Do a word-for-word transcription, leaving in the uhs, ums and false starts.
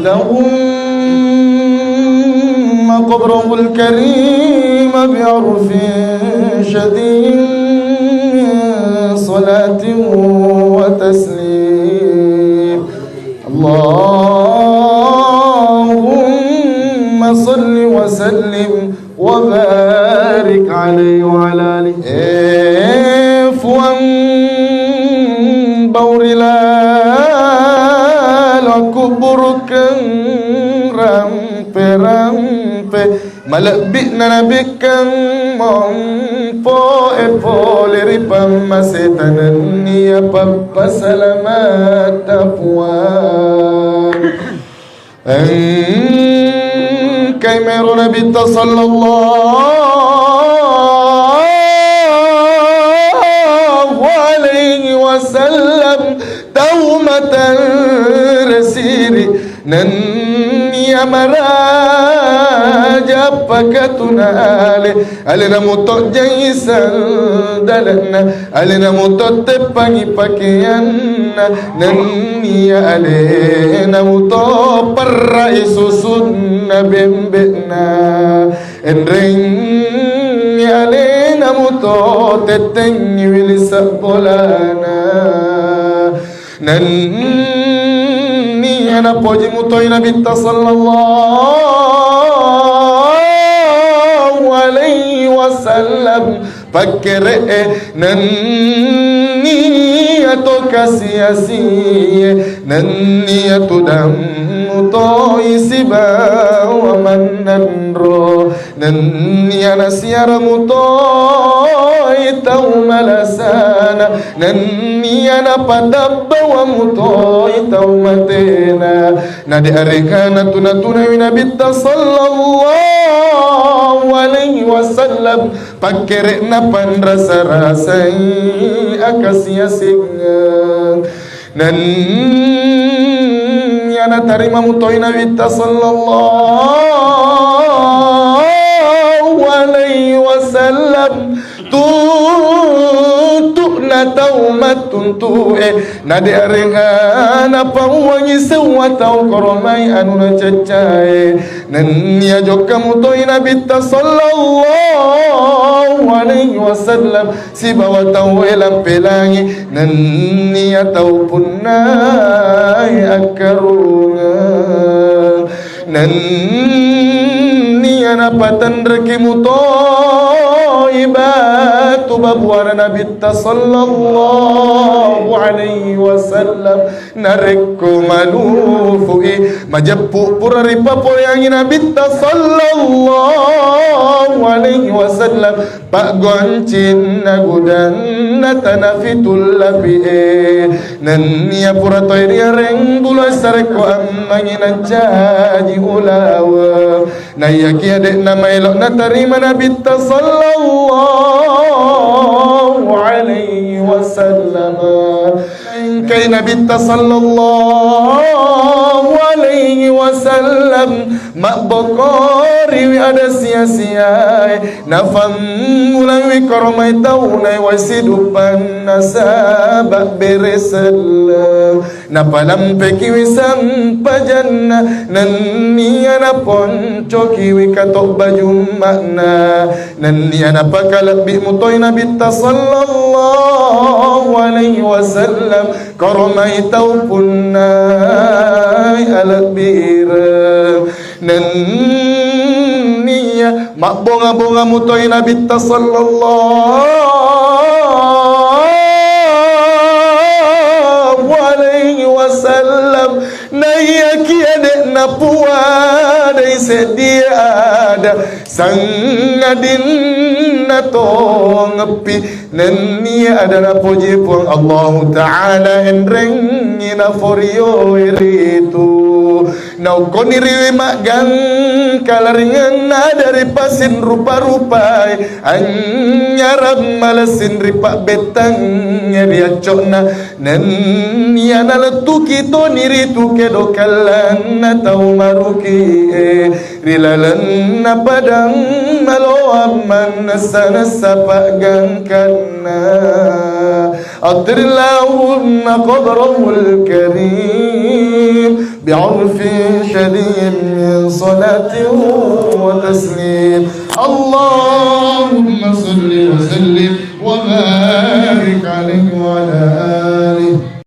اللهم قبره الكريم بعرف شديد من صلاة وتسليم. اللهم صل وسلم وبارك عليه وعلى آله. Eh, Fuang Baurila, lakuburukeng rampe-rampe, malebbi'na nabikkeng mompoe pole ri pammaseta nennia pappasalamatta Puang. Engkai mero Nabitta sallallahu alaihi wasallam tau matanre siri, nennia maraja pakatuna ale, alena mutojjai sandale'na, alena mutoteppangi pakeanna, nennia alena mutoperrai susunna bembe'na, enrengngi alena mutotettengngi wili sebbolana. Nennia napoji mutoi Nabitta sallallahu alaihi wasallam pakkere'e, nennia to kasi-asie, nennia tudang mutoi sibawa mannanro. Nennia nasiara mutoi tau malasana, nennia napatabbawa mutoi tau matena. Nade arenga natu-natunawi Nabitta sallallahu alaihi wasallam pakkere'na panrasa-rasai akasi-asingeng. Nennia natarima mutoi Nabitta sallallahu alaihi wasallam tuntu'na tau mattuntu'e, nade arenga napauwangi seuwa tau koromai anu nacaccae. Nennia jokka mutoi Nabitta sallallahu alaihi wasallam sibawa tauwe lampelangi, nennia tau punnai akkarungeng. Nennia napatenreki mutoi batu babuana Nabitta sallallahu alaihi wasallam. Narekko malufu'i majeppu pura ripapoleangi Nabitta sallallahu alaihi wasallam, paggoncinna gudanna tana fitu lapi'e, nennia pura toi riareng bulo sarekko ammangi nancaji ulaweng. Naiyakia de'na maelo natarima Nabitta sallallahu alaihi wasallam. Engkai Nabitta sallallahu alaihi wasallam mabbokoriwi ada sia-siae, nafammulaiwi koromai tau naiwai sidupanna saba bere selleng. Napalampekiwi sampajanna, nennia naponcokiwi katobba jumma'na, nennia napakalebbi mutoi Nabitta sallallahu alaihi wasallam koromai tau punnai alebbireng. Nennia mabbonga-bonga mutoi Nabitta sallallahu alaihi wasallam, naiyakia de'na puadai seddie ada sangadinna tongeppi. Nennia ada napoji Puang Allahu Ta'ala, enrengngi naforio ritu. Naukkoniriwi maggangka laringenna dari pasin rupa-rupai, anynyarang malessing ri pabbettangnge ri acco'na. Nennia nalettuki toni ritu kedo kellanna tau maruki'e ri lalenna padang maloang mannessa-nessa paggangkanna. عطر اللهم قبره الكريم بعرف شديد من صلاة وتسليم. اللهم صل